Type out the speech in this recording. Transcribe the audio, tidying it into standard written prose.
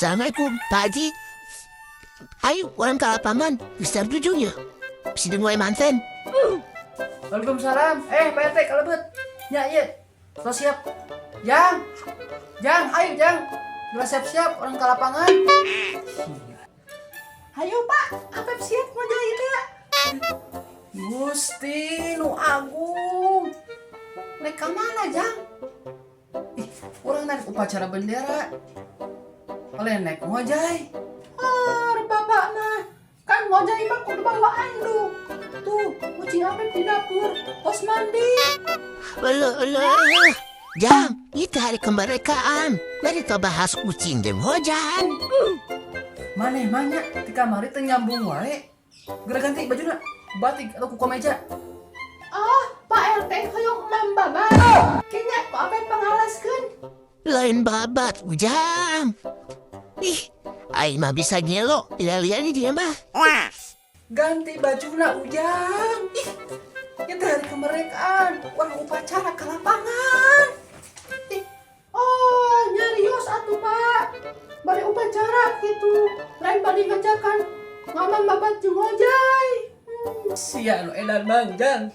Assalamualaikum, Pak Haji. Ayo, urang ke lapangan. Bisa tujuhnya. Sideng wae manten. Waalaikumsalam. Eh, Pak RT, kalebet. Ya, iya. Sudah siap. Jang. Jang, ayo Jang. Udah siap-siap urang ke lapangan. Ayo, Pak, Apep siap ngojay itu ya. Gusti nu agung. Rek ka mana, Jang? Ih, urang naik upacara bendera. Oleh naik ngojay. Ah, bapak mah. Kan ngojay mah kudu bawa anduk. Tuh, kucing Apep di dapur. Tos mandi. Euleuh, euleuh. Jang, itu hari kemerdekaan. Mari kita bahas kucing dan hujan. Maneh mah nya di kamari teu nyambung wae. Geura ganti bajuna. Batik atau ku kemeja. Ah, Pak RT hoyong mambabat. Kayaknya ku Apep pangalaskeun. Lain babat, Ujang. Ih, aing mah bisa ngelo. Lihat dia mah. Ganti bajuna, Ujang. Ih, itu hari kemerdekaan. Urang upacara ke lapangan. Ih, oh, nyarios atuh, Pak. Bari upacara gitu. Lain bari ngajakan ngamam babat jeung ngojay. Sia nu edan, Bang, Jang.